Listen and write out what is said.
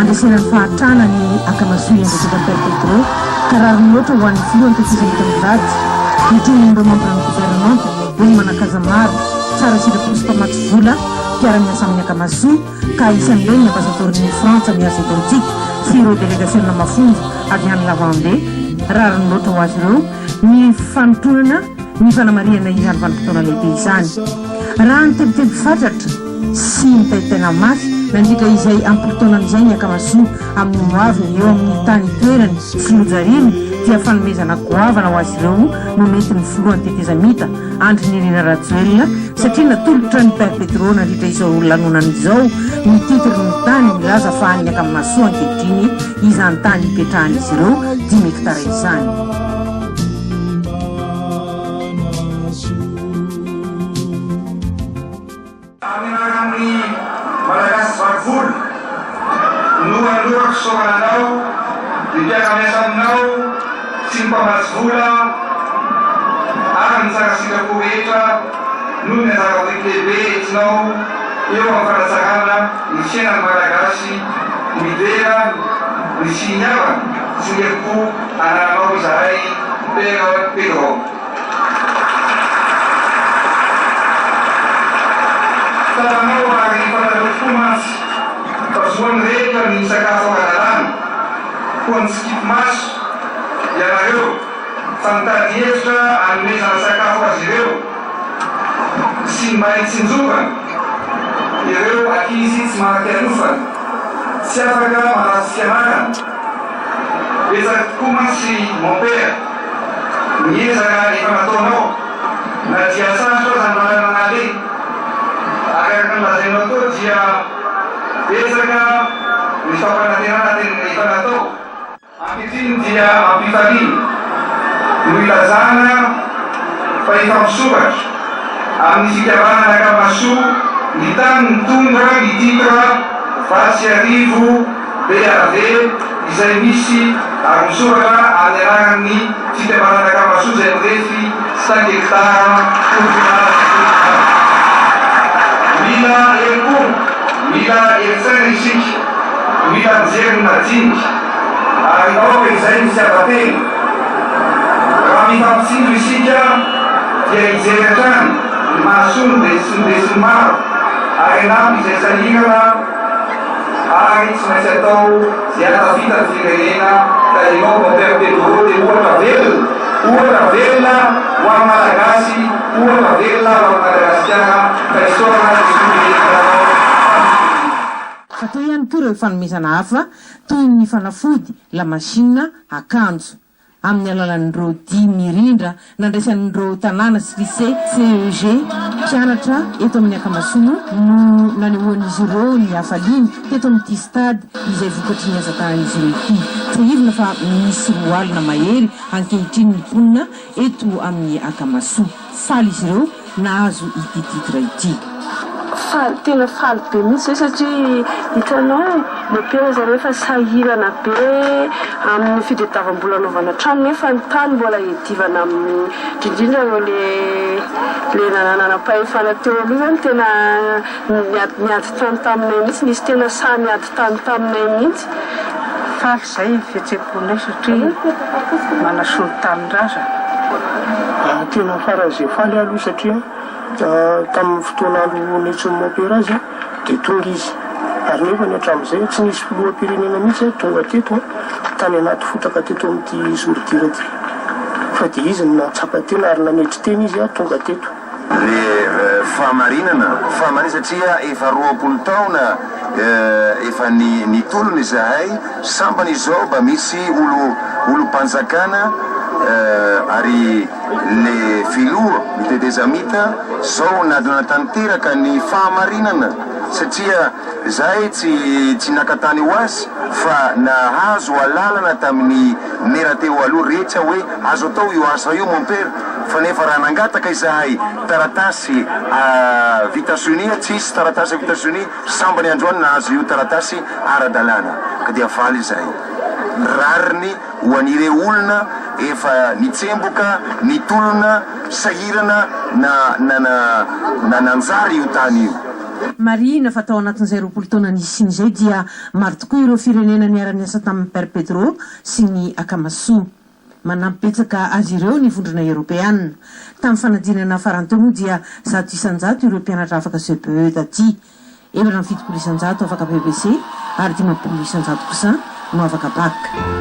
Nandresena ny fahantrana ny Akamasoa Andriamatoa Père Pedro ka rariny loatra ho an'ny filoha Antokozanita mivady, notronin'ireo mambran'ny governemanta, olo-manan-kaja maro, tsara sitrapo sy mpamatsy vola mpiara-miasa amin'ny Akamasoa ka isan'ireny ny ambasadaoron'ny Frantsa miasa eto amintsika sy ireo delegasiona mafonja avy any La Vendée. Rariny loatra ho azy ireo ny fanotronana ny fanamarihana izany vanim-potoana lehibe izany. Raha nitebiteby fatratra sy nitaintaina mafy nandritra izay am-polo-taonany izay ny Akamasoa amin'ny ho aviny eo amin'ny tany itoerany sy nojariany dia fanomezana goavana ho azy ireo no nentin'ny filohan'ny tetezamita Andry Nirina Rajoelina satria natolotra ny Père Pedro nandritra izao lanonana izao ny titre ny tany milaza fa an'ny Akamasoa ankehitriny izany tany ipetrahan'izy ireo dimy hectare izany. Amin'ny anaran'ny Malagasy vaky volo no anolorako fisaorana anao, ny mpiara-miasa aminao sy ny mpamatsy vola ary ny tsara sitrapo rehetra noho ny anjara biriky lehibe entinao eo amin'ny fanatsarana ny fiainan'ny Malagasy. Midera ny finiavana sy ny herim-po anananao izahay Père Pedro. Tsapanao ary fantatrao tokoa mantsy fa voan'ny rehetra ny misakafo ara-dalàna, koa mitsikipy maso ianareo fa mitady hevitra hanomezana sakafo azy ireo sy ny mba hitsinjovana ireo ankizy tsy manan-kialofana, tsy afaka mandranto fianarana. Betsaka tokoa mantsy mon père ny ezaka efa nataonao na dia sarotra aza ny lalana naleha. Ary araka ny lazainao teo dia betsaka ny fampanantenana tena efa natao. Ankehitriny dia am-pifaliana no ilazana fa efa misoratra amin'ny fikambanana Akamasoa ny tany mitondra ny titre 1008 BAV izay misy ary misoratra amin'ny anaran'ny fikambanana Akamasoa izay mirefy cinq hectares tompona tompona. Mila herim-po, mila herin-tsaina isika, mila mijery ny madinika ary aoka izay ny fitiavan-tena. Raha mifampitsinjo isika dia hijery hatrany ny mahasoa ny besinimaro ary hanampy izay sahirana ary tsy maintsy atao izay hahatafita ny firenena ka ianao mon père Pedro dia ohatra velona, ohatra velona ho an'ny Malagasy, ohatra velona ho an'i Madagasikara ka isaorana Jesoa Nirehitra anao tamin'ny. Fa teo ihany koa ireo fanomezana hafa toy ny fanafody, lamasinina, akanjo. Amin'ny alalan'ireo dihy mirindra nandraisan'ireo tanàna sy lycée, CEG, mpianatra eto amin'ny Akamasoa no nanehoan'izy ireo ny hafaliany teto amin'ity stade izay vokatry ny asa tanan'izy ireo ity. Tsiahivina fa misy 20 mahery ankehitriny ny mponina eto amin'ny Akamasoa. Faly izy ireo nahazo ity titre ity. Faly, tena faly be mihitsy zay satria hitanao e, mopera zareo efa sahirana be amin'ny fitadiavam-bola anaovana trano nefa ny tany mbola iadivana amin'ny indrindrindra ireo le le nananam-pahefana teo aloha zany tena niady niady tany taminay mihitsy, nisy tena sahy niady tany taminay mihitsy. Faly izay ny fihetsem-ponay satria manasoa ny tanindrazana. Tena faran'izay faly aho aloha satria tamin'ny fotoan'andro niantsoan'ny mompera azy dia tonga izy. Ary nefany hatramin'izay tsy nisy filoham-pirenena mihitsy tonga teto tany anaty fotaka teto amin'ity Zoridira ity. Fa dia izy no nahatsapa tena ary nanetry tena izy tonga teto. Le fahamarinana, fahamarinana satria efa 20 taona efa nitolona izahay, sambany izao mba misy olo olom-panjakana ary le filoha ny tetezamita zao nanatanteraka ny fahamarinana satria zahay tsy tsy naka tany ho azy fa nahazo alalana tamin'ny mera teo aloha rehetra hoe azo atao io asa io mon père fa nefa raha nangataka izahay taratasy vita sonia tsisy taratasy vita sonia sambany androany nahazo io taratasy ara-dalàna ka dia faly izahay rariny ho an'ireo olona efa nitsemboka nitolona sahirana na na na nanjary io tany io. Marihina fa tao anatin'izay 20 taona nisiany izay dia maro tokoa ireo firenena niara-niasa tamin'ny Père Pedro sy ny Akamasoa. Manampy betsaka azy ireo ny Vondrona Eoropeana. Tamin'ny fanadinana farany teo moa dia 100% ireo mpianatra afaka CPE taty. 74% afaka BEPC ary 50% kosa no afaka Bac.